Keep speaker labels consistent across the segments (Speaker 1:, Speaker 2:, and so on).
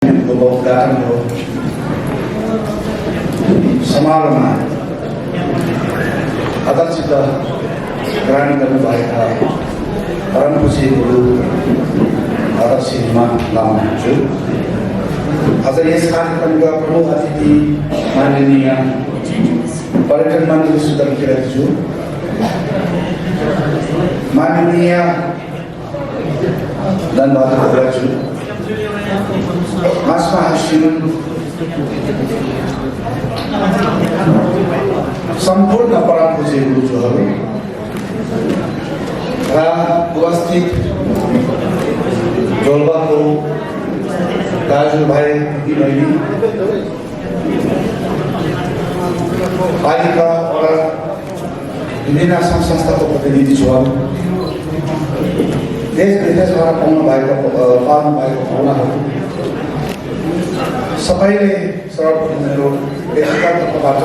Speaker 1: उद्घाटन हो समारोहमा अध्यक्षता ग्रहण गर्नुभएका परम पूज्य गुरु आदर्श हिमा लामाज्यू, आज यस कार्यक्रमका प्रमुख अतिथि माननीय पर्यटन मन्त्री सुदन किरातज्यू, माननीय धनबहादुर बोराज्यू, मास्मा हासिम, सम्पूर्ण परम पूज्य गुरुज्यूहरू र उपस्थित डोल्पाको दाजुभाइ दिदीबहिनी, पालिका र विभिन्न सङ्घ संस्थाको प्रतिनिधिज्यूहरू, देश विदेशबाट पाउनु भएको पाहुनाहरू, सबैले सर्वप्रथम मेरो व्यक्तिगत तर्फबाट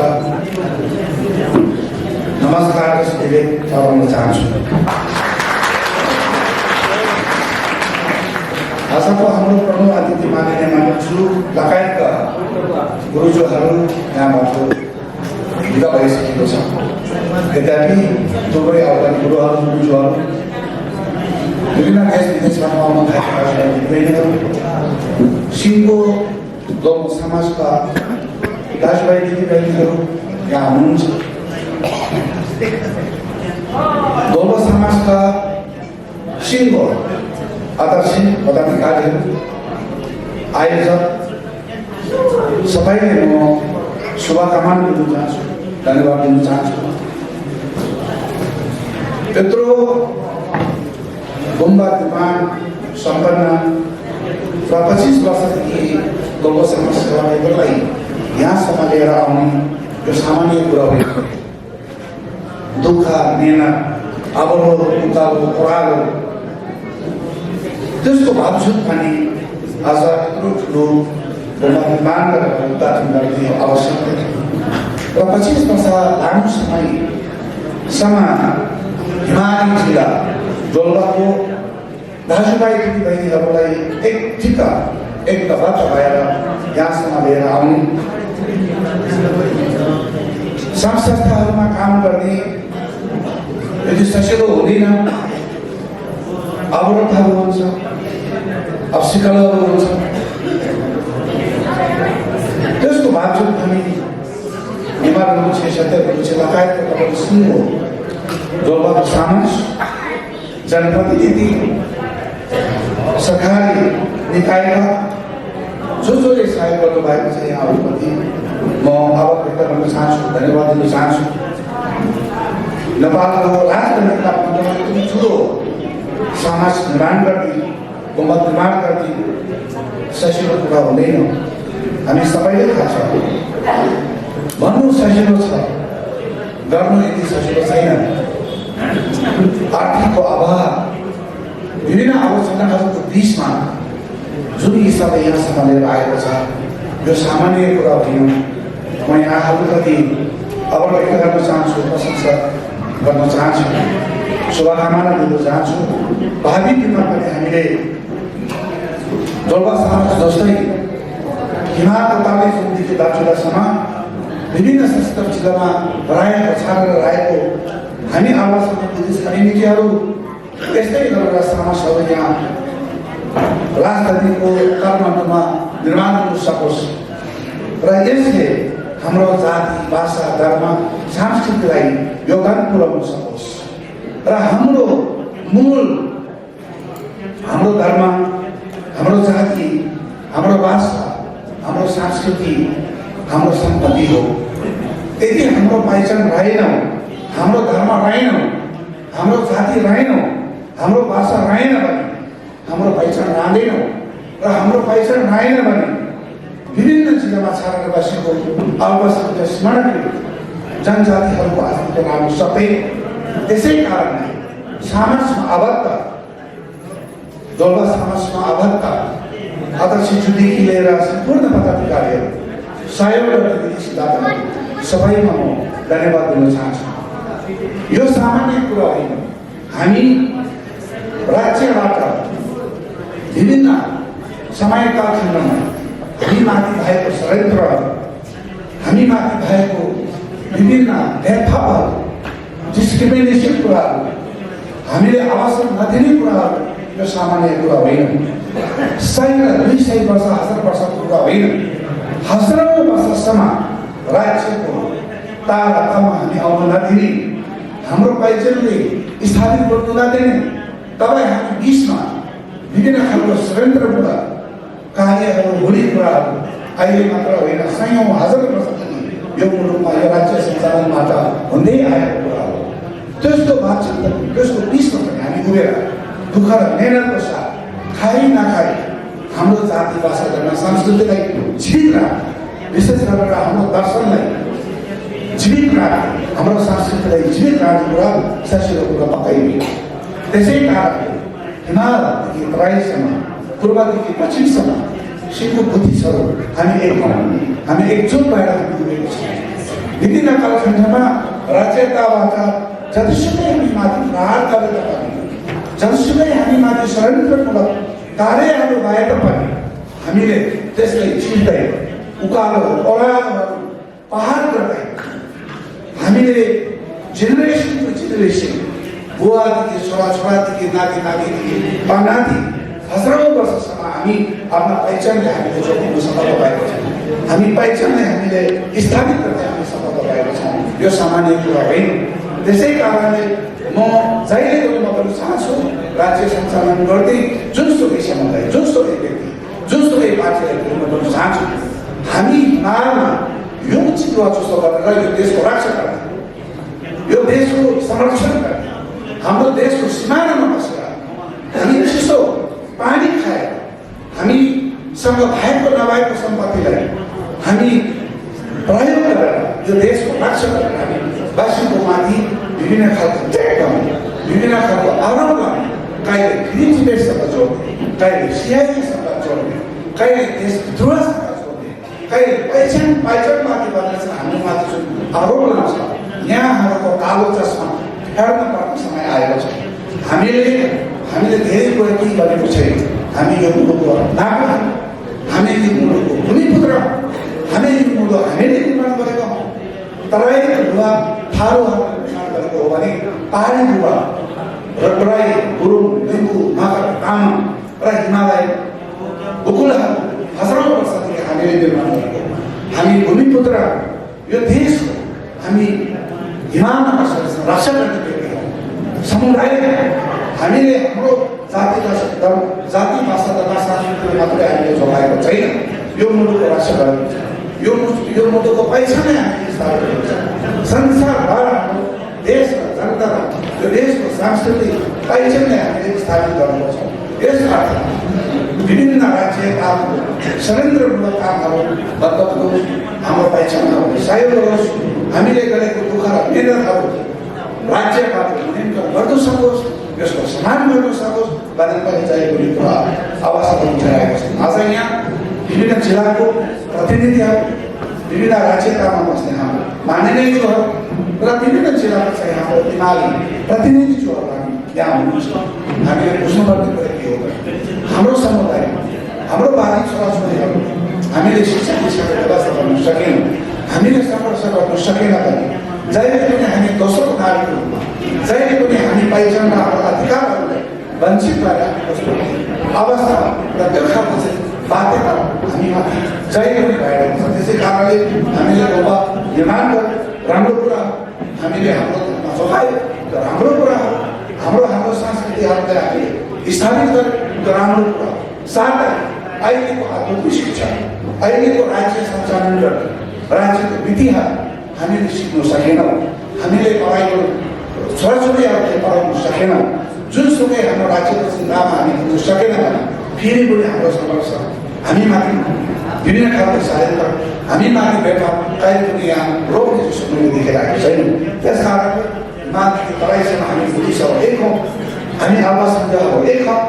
Speaker 1: नमस्कार दिँदै चढाउन चाहन्छु। आजको हाम्रो प्रमुख अतिथि माननीय मानिसज्यू लगायतका गुरुज्यूहरू यहाँबाट विदा भइसकेको छ। यद्यपि थुप्रै आउँदा गुरुहरू गुरुज्यूहरू विभिन्न देश विदेशबाट आउनु भएका दिदीबहिनीहरू, सिङ्गो दोलमा समाजका दाजुभाइ दिदीबहिनीहरू यहाँ हुनुहुन्छ। दोलमा समाजका सिङ्गो आदर्शी पदाधिकारीहरू, आयोजक सबैले म शुभकामना दिन चाहन्छु, धन्यवाद दिन चाहन्छु। यत्रो गुम्बा निर्माण सम्पन्न र 25 वर्षदेखि दोलमा समाज सेवालाई यहाँसम्म लिएर आउने यो सामान्य कुरा होइन। दुःख, मेहनत, अवरोध, उकालो, ओह्रालो त्यसको बावजुद पनि आज यत्रो ठुलो निर्माण गरेर उद्घाटन गर्ने आवश्यक र 25 वर्ष लामो समयसम्म हिमाली जिल्ला डोल्पाको दाजुभाइ दिदीबहिनीहरूलाई एक दफा भएर यहाँसम्म लिएर आउने, सङ्घ संस्थाहरूमा काम गर्ने यदि सजिलो हुँदैन, अवरोधहरू हुन्छ, अब्स्टिकलहरू हुन्छ। त्यसको बावजुद पनि हिमाल लगायतका तपाईँको सिङ्गो डोल्पाको समाज, जनप्रतिनिधि, सरकारी निकायका जसले सहयोग गर्नुभएको छ यहाँहरूप्रति म आभार व्यक्त गर्न चाहन्छु, धन्यवाद दिन चाहन्छु। नेपालको राजनैतिक यति ठुलो समाज निर्माण गर्ने, गुम्बा निर्माण गर्ने सजिलो कुरा हुँदैन। हामी सबैले थाहा छ, भन्नु सजिलो छ, गर्नु यति सजिलो छैन। आर्थिकको अभाव, विभिन्न आलोचनाहरूको बिचमा जुन हिसाबले यहाँसम्म लिएर आएको छ, यो सामान्य कुरा होइन। म यहाँहरूप्रति आभार व्यक्त गर्न चाहन्छु, प्रशंसा गर्न चाहन्छु, शुभकामना दिन चाहन्छु। भावी दिनमा पनि हामीले डोल्पा समाज जस्तै हिमालको तालेदेखि दार्चुलासम्म विभिन्न सशस्त्र जिल्लामा रहेको छाडेर रहेको हामी आवासको नीतिहरू यस्तै गरेर समाजहरू यहाँ राजनीतिको कर्ममा निर्माण हुन सकोस् र यसले हाम्रो जाति, भाषा, धर्म, संस्कृतिलाई योगदान पुर्याउन सकोस् र हाम्रो मूल, हाम्रो धर्म, हाम्रो जाति, हाम्रो भाषा, हाम्रो संस्कृति, हाम्रो सम्पत्ति हो। यदि हाम्रो पहिचान रहेन, हाम्रो धर्म रहेन, हाम्रो जाति रहेन, हाम्रो भाषा रहेन भने हाम्रो पहिचान रहँदैन र हाम्रो पहिचान रहेन भने विभिन्न जिल्लामा छाडेर बसेको अल्पसङ्ख्यक स्मरण जनजातिहरूको अस्तित्व रहन सक्दैन। त्यसै कारणले समाजमा आबद्ध, डोल्पा समाजमा आबद्ध आदर्शज्यूदेखि लिएर सम्पूर्ण पदाधिकारीहरू, सहयोग सबैमा म धन्यवाद दिन चाहन्छु। यो सामान्य कुरा होइन। हामी राज्यबाट विभिन्न समय कालखण्डमा माथि भएको षड्यन्त्र, हामी माथि भएको विभिन्न भेदभावहरू, डिस्क्रिमिनेसन कुराहरू, हामीले आवासन नदिने कुराहरू यो सामान्य कुरा होइन। 100 र 200 वर्ष 1000 वर्षको कुरा होइन। हजारौँ वर्षसम्म राज्यको तारातमा हामी आउन नदिने, हाम्रो पहिचानले स्थापित गर्नु नदिने, तपाईँ हामी बिचमा विभिन्न खालको षड्यन्त्रमूलक कार्यहरू हुने कुराहरू अहिले मात्र होइन, सयौँ हजारौँ वर्षदेखि यो मुलुकमा यो राज्य सञ्चालनबाट हुँदै आएको कुरा हो। त्यसको बातचित, त्यसको बिचमा पनि हामी उभिएर दुःख र मेहनतको साथ खाइ नखाइ हाम्रो जाति भाषा धर्म संस्कृतिलाई जीवित राख्ने, विशेष गरेर हाम्रो दर्शनलाई जीवित राख्ने, हाम्रो संस्कृतिलाई जीवित राख्ने कुरा सजिलो कुरा पक्कै होइन। त्यसै कारणले हिमालदेखि तराईसम्म, पूर्वदेखि पश्चिमसम्म सिक्कु बुद्धिस्टहरू हामी एक हौँ, हामी एकजुट भएर हामी उभिएको छौँ। विभिन्न कालखण्डमा राज्यताबाट जतिसुकै हामी माथि प्रहार गरे तापनि, जतिसुकै हामी माथि षड्यन्त्रमूलक कार्यहरू भए तापनि हामीले त्यसलाई चिन्दै उकालो ओह्रालोहरू पहाड गर्दै हामीले जेनेरेसन टु जेनेरेसन, बुवादेखि छोराछोरादेखि नाति नातिदेखि पनाति हजारौँ वर्षसम्म हामी आफ्ना पहिचानले हामीले जोड्नु सफल भएको छौँ। हामी पहिचानलाई हामीले स्थापित गर्दै हामी सफल भएको छौँ। यो सामान्य कुरा होइन। त्यसै कारणले म जहिले पनि म पनि चाहन्छु राज्य सञ्चालन गर्दै जुनसुकै समुदाय, जुनसुकै व्यक्ति, जुनसुकै पार्टीलाई पनि म पनि चाहन्छु हामी हिमालमा यो चितुवा जस्तो गरेर यो देशको रक्षा गर्ने, यो देशको संरक्षण गर्ने, हाम्रो देशको सिमानामा बसेर हामी चिसो पानी खाएर हामीसँग भएको नभएको सम्पत्तिलाई हामी प्रयोग गरेर यो देशको रक्षा गरेर हामी वासीको माथि विभिन्न खालको ट्याग गर्ने, विभिन्न खालको आरोप गर्ने, कहिले क्रिटिबेटसँग जोड्ने, कहिले सिआइएसँग जोड्ने, कहिले देशद्रोहसँग जोड्ने, कहिले पहिचानमाथि भनेर चाहिँ हाम्रो माथि जुन आरोप लगाउँछ, यहाँहरूको कालो चस्मा फेर्न पर्ने समय आएको छ। हामीले धेरै कुरा केही गरेको छैन। हामी यो मुलुकको नागरिक, हामी यो मुलुकको भूमिपुत्र, हामी यो मुलुक हामीले निर्माण गरेका हौँ। तराईको भुवा थारूहरू निर्माण गरेको हो भने पहाडी भुवा राई, गुरुङ, लिम्बू, मगर, तामाङ र हिमालय गोकुलहरू हजारौँ वर्षदेखि हामीले निर्माण गरेको। हामी भूमिपुत्र, यो देशको हामी हिमालमा बसेर रक्षा गर्ने व्यक्ति हौँ। समुदाय हामीले हाम्रो जाति भाषा धर्म संस्कृति मात्रै हामीले जोगाएको छैन, यो मुलुकको रक्षा गरेको छ। यो मुलुकको पहिचानै हामीले स्थापित गरेको छ। संसारभर हाम्रो देश र जनता र यो देशको सांस्कृतिक पहिचानलाई हामीले स्थापित गरेको छौँ। यसबाट विभिन्न राज्यकालको षड्यन्त्रमूलक कामहरू बन्द होस्, हाम्रो पहिचानहरू सहयोग गरोस्, हामीले गरेको दुःख र मेहनतहरू राज्यबाट मूल्याङ्कन गर्नु सकोस्, यसको सम्मान गर्न सकोस् भनेर पनि चाहिएको कुरा अवस्थामा उठाइरहेको छ। आज यहाँ विभिन्न जिल्लाको प्रतिनिधिहरू, विभिन्न राज्यकामा बस्ने हाम्रो माननीयज्यूहरू र विभिन्न जिल्लामा चाहिँ हाम्रो हिमाली प्रतिनिधिज्यूहरू हामी यहाँ हुनुहुन्छ। हामीले बुझ्नुपर्ने कुरा के हो, हाम्रो समुदाय, हाम्रो बाली छोराछोरीहरू हामीले शिक्षा दीक्षाको व्यवस्था गर्न सकेनौँ, हामीले सङ्घर्ष गर्न सकेन भने जहिले पनि हामी दोस्रो नागरिक रूपमा, जहिले पनि हामी पहिचान र हाम्रो अधिकारहरूलाई वञ्चित गरेर अवस्थामा र त्यो खालको चाहिँ बाध्यता हामी माथि जहिले पनि भइरहेको छ। त्यसै कारणले हामीले ढोका निर्माण गर्यो, राम्रो कुरा हामीले हाम्रो जोगायो, त्यो राम्रो कुरा हो। हाम्रो संस्कृतिहरूलाई हामीले स्थापित गर्यो, त्यो राम्रो कुरा हो। साथै अहिलेको आधुनिक शिक्षा, अहिलेको राज्य सञ्चालन गर्ने राज्यको विधिहरू हामीले सिक्नु सकेनौँ, हामीले पढाइको छोराछोरीहरूले पढाउनु सकेनौँ, जुनसुकै हाम्रो राज्यको चिन्तामा हामी दिनु सकेन भने फेरि पनि हाम्रो सङ्घर्ष, हामीमाथि विभिन्न खालको षड्यन्त्र, हामीमाथि भेदभाव कहिले पनि यहाँ रोक्ने जस्तो मैले देखिरहेको छैन। त्यस कारणले हिमालदेखि तराईसम्म हामी बुद्धिस्टहरू एक हौँ, हामी अल्पसङ्ख्यकहरू एक हौँ।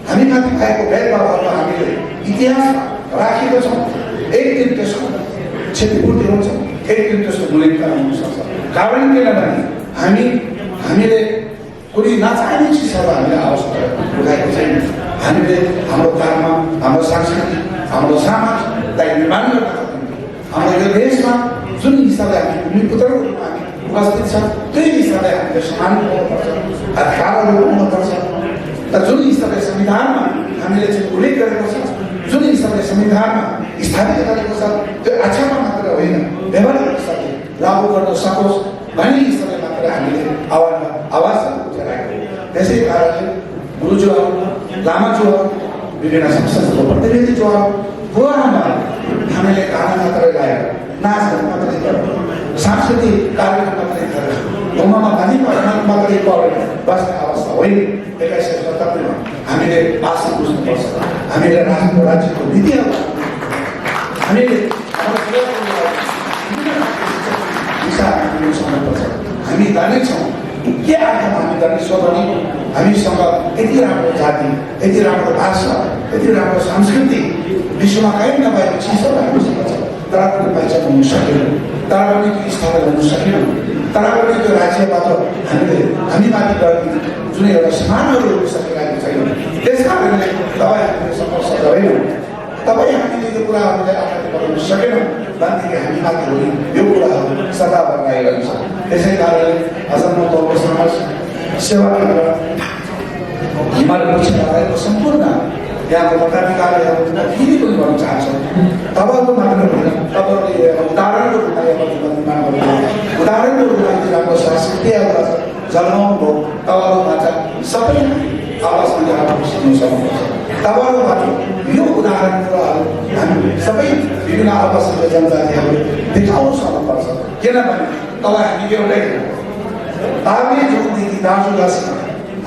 Speaker 1: हामीमाथि भएको भेदभावहरू हामीले इतिहासमा राखेको छौँ। एक दिन त्यसको क्षतिपूर्ति हुन्छ, एक दिन त्यसको मूल्याङ्कन हुनसक्छ। कारण किनभने हामीले कुनै नचाहिने चिजहरू हामीले आवश्यकता उठाएको छैन। हामीले हाम्रो धर्म, हाम्रो संस्कृति, हाम्रो समाज निर्माण गर्न सक्छौँ। हाम्रो यो देशमा जुन हिसाबले हामी भूमिपुत्रको रूपमा हामी उपस्थित छ त्यही हिसाबले हामीले समान पाउनुपर्छ, अधिकारहरू पाउनुपर्छ र जुन हिसाबले संविधानमा हामीले चाहिँ उल्लेख गरेको छ, जुन हिसाबले संविधानमा स्थापित गरेको छ त्यो आक्षेपमा मात्र होइन व्यवहारिक हिसाबले लागू गर्न सकोस् भन्ने हिसाबले मात्र हामीले आवाजहरू उठाइरहेको। त्यसै कारणले गुरुज्यूहरू, लामाज्यूहरू, विभिन्न संस्थाको प्रतिनिधिज्यूहरू, बुवाआमाहरू हामीले गाना मात्रै लगाएर नाचहरू मात्रै गरेर सांस्कृतिक कार्यक्रम मात्रै गरेर ढुङ्गामा पानी पर्न मात्रै परेर बस्ने अवस्था होइन। 21औं शताब्दीमा हामीले भाषा बुझ्नुपर्छ, हामीले राज्यको नीतिहरू हामीले हामी जानेछौँ के अर्थमा हामी जानेछौँ भने हामीसँग यति राम्रो जाति, यति राम्रो भाषा, यति राम्रो संस्कृति विश्वमा कहीँ नभएको चिजहरू हामीसँग छ, तर पनि पहिचान हुन सकेन, तर पनि त्यो स्थापना हुन सकेन, तर पनि त्यो राज्यबाट हामी माथि गर्ने जुन एउटा समानहरू हुन सकिरहेको छैन। त्यस कारणले तपाईँ हामीले समस्या गरेनौँ, तपाईँ हामीले यो कुराहरूलाई अगाडि बढाउन सकेनौँ भनेदेखि हामी माथि हुने यो कुराहरू सदा बनाइरहन्छ। त्यसै कारणले आज म तपाईँको समाज सेवा केन्द्र हिमाल लगाएको सम्पूर्ण यहाँको पदाधिकारीहरू फेरि पनि भन्न चाहन्छु, तपाईँहरू मात्र होइन, तपाईँहरूले उदाहरणको रूपमा निर्माण गर्नुभयो, उदाहरणको रूपमा यति राम्रो संस्कृतिहरू जन्माउनु भयो, तपाईँहरूबाट सबै आवाजमा जानु सिक्नु सक्नुहुन्छ। तपाईँहरूबाट यो उदाहरण कुराहरू हामी सबै विभिन्न आवासका जनजातिहरूले देखाउन सक्नुपर्छ। किनभने तपाईँ हामी एउटै तामे जोदेखि दाजुगासमा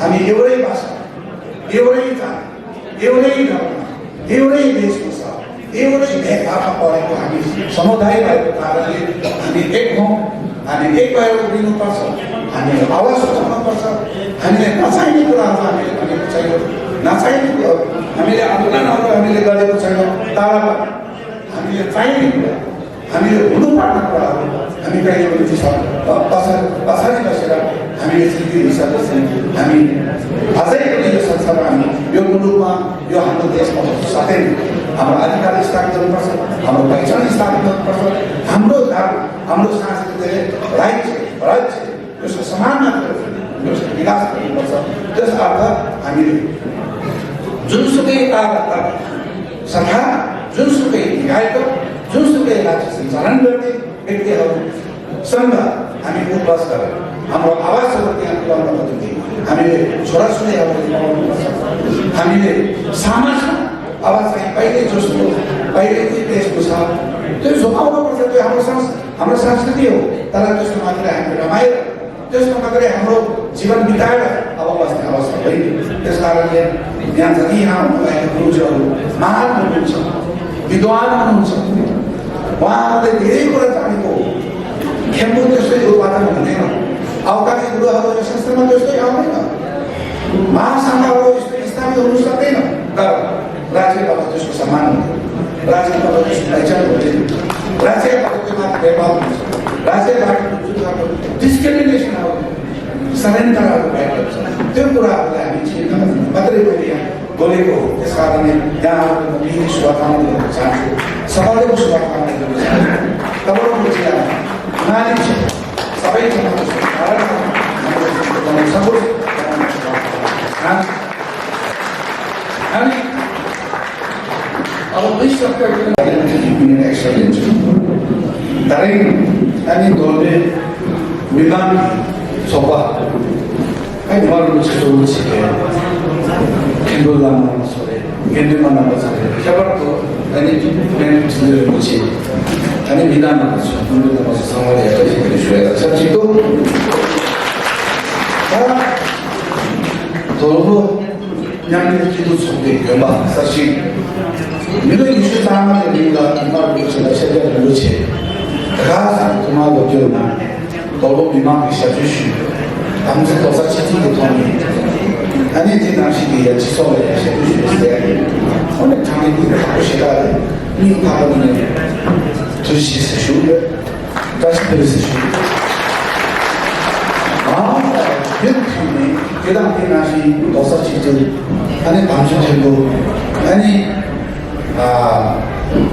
Speaker 1: हामी एउटै भाषा, एउटै जात, एउटै धर्म, एउटै वेशभूषा, एउटै भेदभावमा परेको हामी समुदाय भएको कारणले हामी एक हौँ। हामी एक भएर उभिनुपर्छ, हामीले आवाज उठाउनुपर्छ, हामीले नचाहिने कुराहरू हामीले भनेको छैन, नचाहिने कुराहरू हामीले आन्दोलनहरू हामीले गरेको छैन, तर हामीले चाहिने कुरा, हामीले हुनुपर्ने कुराहरू हामी कहिले पनि पछाडि बसेर हामीले त्यो हिसाबले चाहिँ हामी अझै पनि यो संसारमा हामी यो मुलुकमा यो हाम्रो देशमा साथै हाम्रो अधिकार स्थापित गर्नुपर्छ, हाम्रो पहिचान स्थापित गर्नुपर्छ, हाम्रो धर्म, हाम्रो सांस्कृतिक राज्य यसको समान मात्र यसको विकास गर्नुपर्छ। त्यस अर्थ हामीले जुनसुकै सरकार, जुनसुकै निकायको, जुनसुकै राज्य सञ्चालन गर्ने व्यक्तिहरूसँग हामी उठबस गरेर हाम्रो आवाजहरू त्यहाँ पुर्याउनको निम्ति हामीले छोराछोरीहरूले बनाउनुपर्छ। हामीले समाजमा आवाज चाहिँ कहिले जस्तो कहिले वेशभूषा त्यो झुकाउनुपर्छ, त्यो हाम्रो संस्कृति हो, तर त्यसको मात्रै हामीले रमाएर त्यसमा मात्रै हाम्रो जीवन बिताएर अब बस्ने अवस्था होइन। त्यस कारणले यहाँ जति यहाँ आउनुभएका गुरुजीहरू महान हुनुहुन्छ, विद्वान हुनुहुन्छ, उहाँहरूले धेरै कुरा जानेको खेम्बु त्यस्तै उत्पादन हुँदैन, अवकाशी गुरुहरू यो संस्थामा त्यस्तै आउँदैन, महासङ्घहरू यस्तो स्थापित हुनु सक्दैन, तर राज्यबाट त्यसको सम्मान हुँदैन, राज्यबाट त्यसको पहिचान हुँदैन, राज्यबाट त्यो माथि भेदभाव हुन्छ, राज्यबाट डिस्क्रिमिनेसन षड्यन्त्रहरू भएको छ। त्यो कुराहरूलाई हामी चिन्ता मात्रै मैले यहाँ बोलेको हो। त्यस कारणले यहाँ केही शुभकामना दिन चाहन्छु, सबैको शुभकामना दिन चाहन्छु। तपाईँको जिल्लामा मानिस सबैजना अब 20 एक्स्ट्रा लिन्छु तारै अनि दोले विमान sofa ai malu sesuatu sih kendul lama sore kendul mana sore siapa tuh ini main sendiri musik ini bidang apa sih kendul lama sama dia jadi sudah saya itu tolong yang itu sudah gambar saksi itu isu sama dengan malu sudah saya dulu sih kerasa kemalu jual tolong memang bisa cuci 당장 도사 치팅도 통해 아니 이제 당시에 지소에 시도했을 어느 장애인이 하고 싶다 이 가방에 주시 쓰시고 다시 들으시고 이렇게 계단 피나시 도사 치팅 아니 당신들도 아니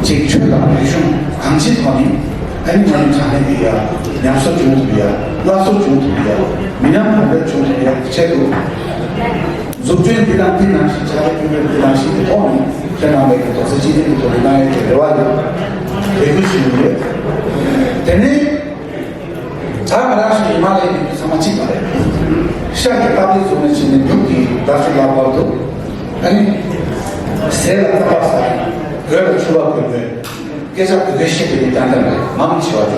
Speaker 1: 직초가 무슨 강신권이 아니면 자네비야, 양서 중비야, 라서 중비야, 미남 반대 중비야, 제도 속주인 비난비난 시차를 비난 시기 통이 제나메게 도서 지리도 도리나에 대화를 대구시는데 되네 잘 말하시는 이말에 사마치 말해 시작에 빠질 수 있는 시는 육기 다수라고도 아니 세가 따라서 그걸 추가하는데 계속 그 대시들이 단단하게 마음 치워줘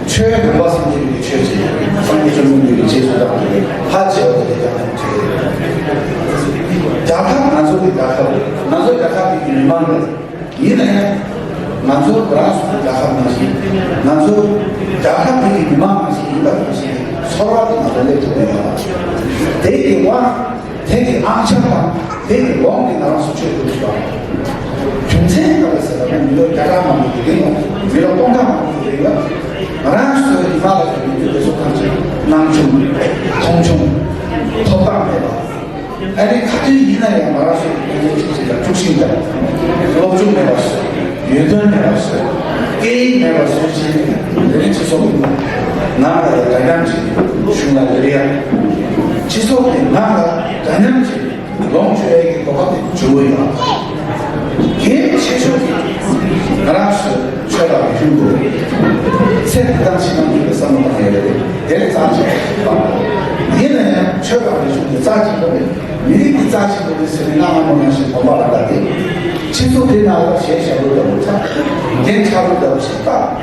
Speaker 1: 최애 공부 성질이 최지 성질 전문들이 제수다 하지어도 되잖아요 자각 난소리 자각이 일만은 이내 난소 브라스 자각만시 난소 자각이 일만만시 일만만시 서로한테 나눠내 두고요 되게 앙차가 되게 멍이 나와서 최고죠 평생을 했어요. 이런 자랑만 보기에는 이런 똥강만 보기에는 말하면서 이마가 계속하지 남충, 동충, 덧방해봐. 아니 같은 이나야 말할 수 있는 중심자, 업종 해봤어, 유전 해봤어, 게임 해봤어, 지금 지속이 나가 다양지 중간들이야. 지속이 나가 다양지 농주에게 똑같은 주의가. 이게 최초기 나라스 최다의 힘으로 세트당 시간을 쌓는다 해야 돼. 얘를 짜지 얘는 최다의 힘으로 짜지 거면 미리 짜지 거면 세미나만 하시 범발하다 지소된 나라가 제시하고도 못하 괜찮다고 싶다.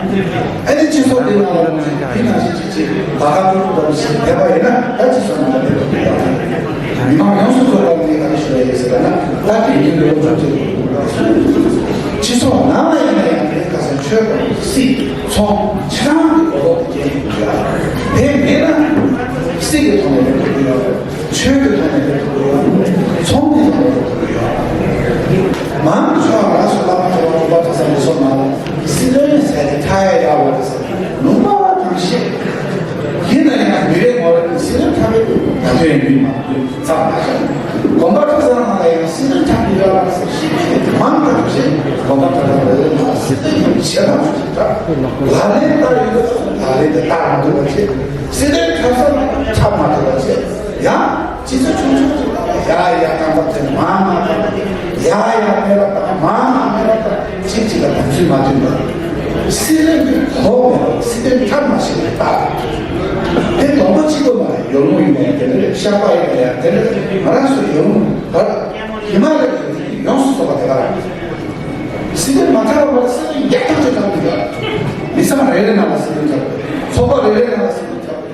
Speaker 1: 아니 지소된 나라가 피나시지 나가고도 싶다. 해봐야나 같이 써나가 되거든요. 이만 영수소라고 얘기하는 시대에 있어서는 딱 이기는 걸 지소 남아있는 가서 최고 C 총 최상의 거로 얘기합니다. 내는 C를 통해 되고요, 최를 통해 되고요, 총을 통해 되고요. 마음 좋아라서 나만 좋아서 무슨 C를 세대 타야라고 해서 너무 당시 얘는 미래 모르는 C를 타고 나중에 미만 자. 건강한 사람 하나에 쓰는 장비가 많다 없이 건강한 사람들은 쓰는 시간을 주니까 나를 따르고 나를 따르는 것이 쓰는 가서 참 맞는 것이 야 진짜 충분히 야야 깜빡해 마음 야야 내렸다 마음 내렸다 진짜가 단순히 맞은 거 쓰는 호흡 쓰는 참 맛있다. 근데 너무 지금 영웅이네 되는 시아바이네 되는 말할 수 영웅 이말을 영수소가 돼가 쓰는 마타라고 쓰는 약간적 잡기가 미사만 레레 나가 쓰는 잡기 소바 레레 나가 쓰는 잡기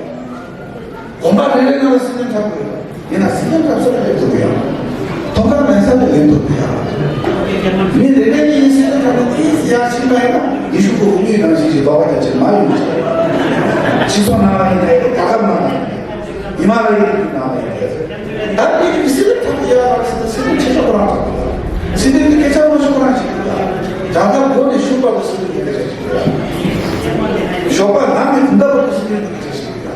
Speaker 1: 공바 레레 나가 쓰는 잡기 얘나 쓰는 잡소를 해두고요 동감 맨사도 해두고요 이 레레니 쓰는 잡기 야 신바이가 이슈고 우리 당시 너가 대체 많이 지소 나와있네, 가감 나와있네, 이 말을 나와있네. 나는 이렇게 쓰는 탑이야, 쓰는 최적으로 하는 겁니다. 쓰는 게 괜찮은 식으로 하는 겁니다. 자가 그거는 슈퍼도 쓰는 게 되겠습니다. 슈퍼 남의 군다고 쓰는 게 되겠습니다.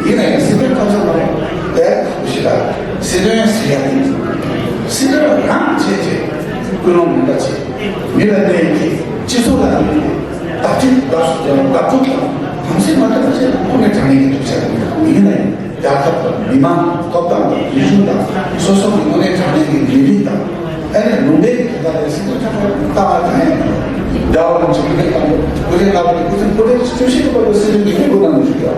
Speaker 1: 이게 쓰는 탑에서 내 탑이시다. 쓰는 쓰야지. 쓰는 양체제. 그런 것같이 미래의 지소가 나쁜 당신 만들어서 오늘 장애인 주체입니다. 이게 약합다, 미만, 껍다, 이준다, 소속 이번에 장애인 밀린다. 애는 농대에 기다려 생각하고 따라다니는 야오는 정리했다고 그래 나보니 무슨 그래 주시는 걸로 쓰는 게 일보다는 중요해.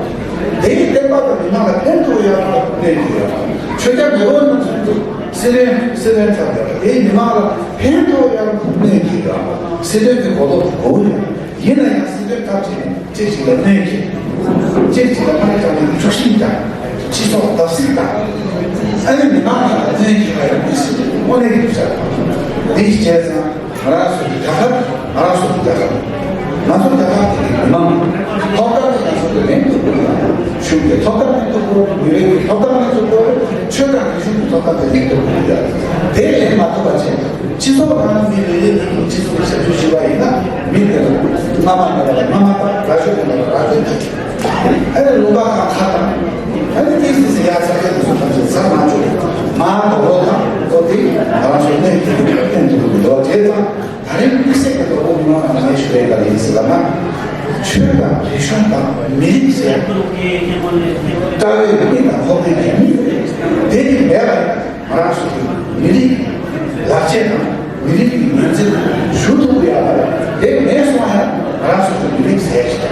Speaker 1: 내일 때마다 미만가 펜도야 내기야. 최장 여원은 쓰는 사람이야. 내 미만가 펜도야 내기야. 쓰는 것도 고우야. 얘는 쓰는 값이 제시가 내기. 제시가 말하자면 조심이다. 지속 더 쓰다. 아니 미만가 내기가 있어. 오늘 기자, 니시제에서 말할 수 있다, 말할 수 있다. 나도 다가 그만 덕담을 가서도 맹독을 쉽게 덕담을 맹독으로 미래의 덕담을 맹독으로 최대한 기준을 덕담을 맹독을 대에 맞춰같이 지속하는 미래의 지속을 세주시가 있나 미래는 마마가 라쇼가 아니 누가 하다 아니 케이스에서 야사가 무슨 사람 안 좋아 마 더러다 어디 나라서는 또 제가 다른 픽스에도 오면 많이 주의가 있으나 최가 대상가 미리세 따로 있는 거기에 대리 내가 말할 수 있는 미리 라체나 미리 문제 주도야 내 소화야 말할 수 있는 미리 세시다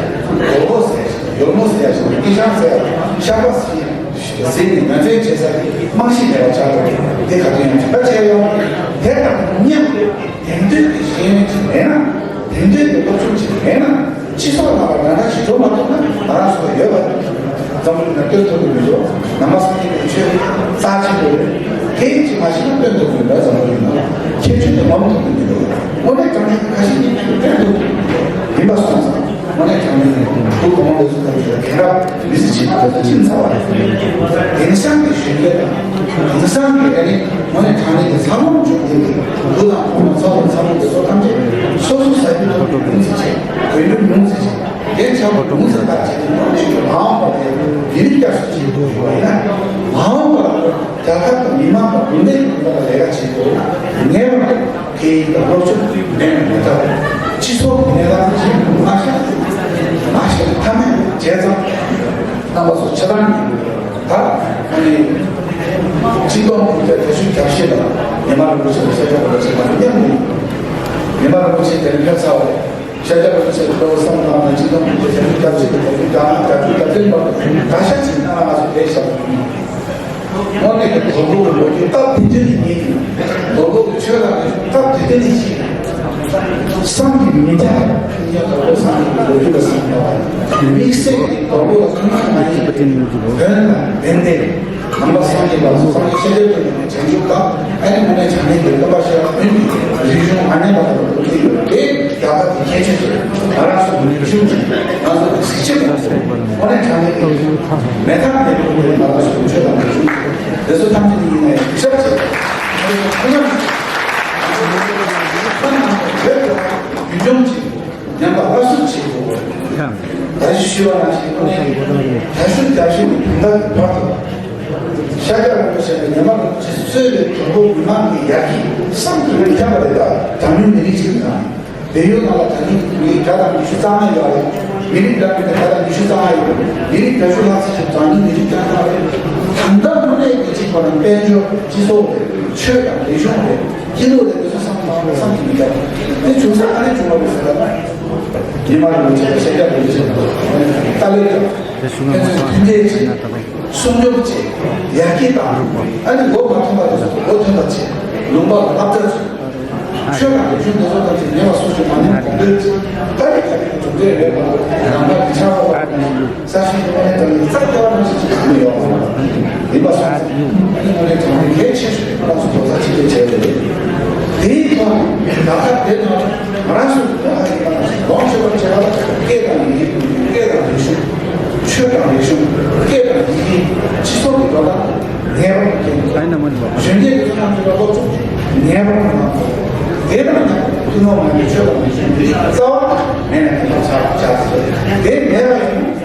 Speaker 1: 요모세야 이상세야 샤바스 sim, mas é isso aí. Mas se der o tchau, tem que ter mas é eu, tem que gente, né? Tem que né? Chiso na verdade, chiso mas para só eu, então na que eu tô vendo, na mas que eu sabe que mas não tem do mundo, mas não. Que de mal do mundo. Onde também a gente tem bastante. 원래 경우는 또 공항에서 결합 미스치가 진사와 인상이 쉬게 인상이 아니 원래 강의 사원 중에 그가 보면서 사원에서 담지 소수 사이도 문제지 그런 문제지 예차고 문제 같이 마음을 이렇게 할 수 있는 거야 마음을 자각 미만 문제 내가 지고 내가 개인가 그렇죠 내가 지속 내가 지금 마시 하면 제가 남아서 처단 다 우리 지금 대신 잡시다 내 말을 보시고 세자를 보시면 내 말을 보시게 되는 회사에 세자를 보시고 상담하는 지금 대신 잡시고 다시 나가서 대신 오늘 도구를 보기 딱 되더니 도구를 채워가지고 딱 되더니 상기입니다. 그냥 상기를 보여줬습니다. 믹스에 도구가 정말 많이 변했는데 한번 상기가서 상기 세대들은 장주가 아니면 장애들 떠가셔야 리중 안내받아도 왜 야가 개체들 알아서 키우지 나도 직접 오늘 장애들 메타내를 나가서 우체가 그래서 당신이 비싸지 그냥 유정지 양가 화수치고 다시 시원하시고 다시 분단 받고 시작하는 것은 내가 수요일 정보 불만의 이야기 상들을 잡아내다 장면들이 지금 내용하고 다니 가장 유수상하여 미리 잡는데 가장 유수상하여 미리 배출하시 장면들이 장면을 상담문에 지금은 빼줘 지소 최강 내용에 기도에 대해서 상담입니다. 근데 조사 안에 중요한 것은 이 말을 제가 생각해 주시는 거예요. 딸리죠. 근데 숨겨붙지 이야기가 아니 뭐 같은 거 가지고 어떤 거지 lumbar 앞들었지 최강 요즘 노선까지 내가 소식 많이 만들지 빨리 중대에 내가 남가 기차하고 사실 이번에 또 싹다하면서 지금요 이봐서 아니 정말 개체수에 따라서 조사 지금 제대로 데이터 나가 되는 알아서 너무 제가 깨달은 이슈 최강 이슈 깨달은 이 지속이 돌아 내가 전쟁의 사람들하고 좀 내가 그놈은 최강 이슈 싸워 내가 내가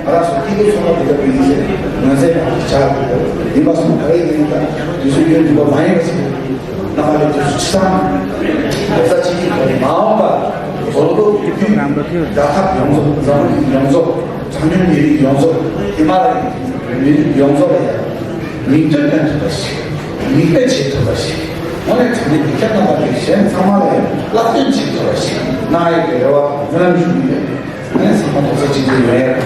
Speaker 1: 알아서 이거 소화되고 이제 너세 자 이마선 가야 되니까 유수비는 뭐 많이 했습니다. 나가는 수치상 역사치기 마음과 서로도 야합 영속 장윤일이 영속 히말라야 영속이야 민족된 것이 민배치 것이 오늘 장인 비켜나가기 시엔 상마에 라틴 치 것이 나의 배와 그런 중에 내 상마 도서 지금 왜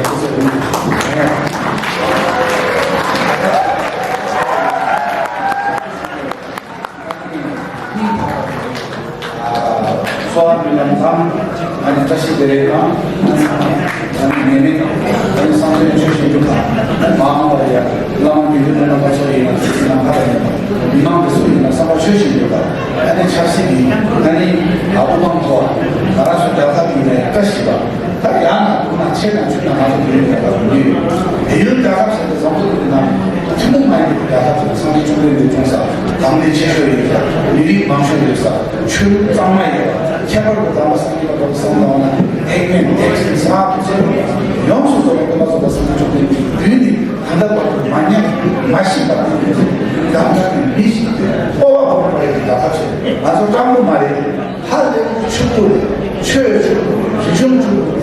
Speaker 1: 소환민영상 아니 자식들에게 아니 내내 아니 상대의 주신주가 마음으로야 라만 믿음으로 가서 이만 하다니 이만 그소리나 사고 주신주가 아니 자식이 아니 아부방토와 나라서 야사비네 가시가 딱 야나 그나 체나 주나 가서 드리니까 우리 이런 야사들의 성도들이나 전부 많이 야사들 상대 중대의 중사 당대 제소리가 미리 망설이사 최장마이가 개발을 담았으니까 거기서 나오는 액면, 텍스트, 사업, 영수적으로 끝나서 봤으면 좋겠는데 그림이 한다고 만약 맛이 받는 남자는 미시 기준적으로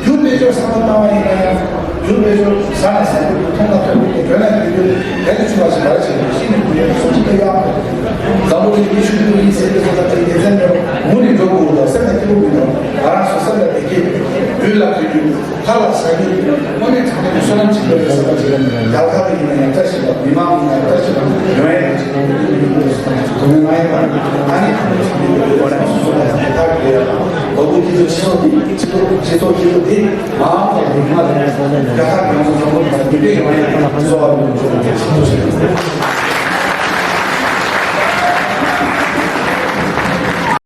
Speaker 1: 유배적 상황당황이나 유배적 산에서 통합되고 변화되고 해주시면서 말하시는 시민들이 솔직히 가보기 기준으로 이 세계에서 같은 예전대로 문이 적고도 생각해보면 알아서 생각했기 연락드리고 팔았으니 오늘 자꾸 소남 집에서 지금 야가비나 약자시가 미망이나 약자시가 여행을 지금 동행하여 아니 거북이도 지도 기도이 마음으로 하는 약간 명성적으로 되게 많이 무서워하는 좀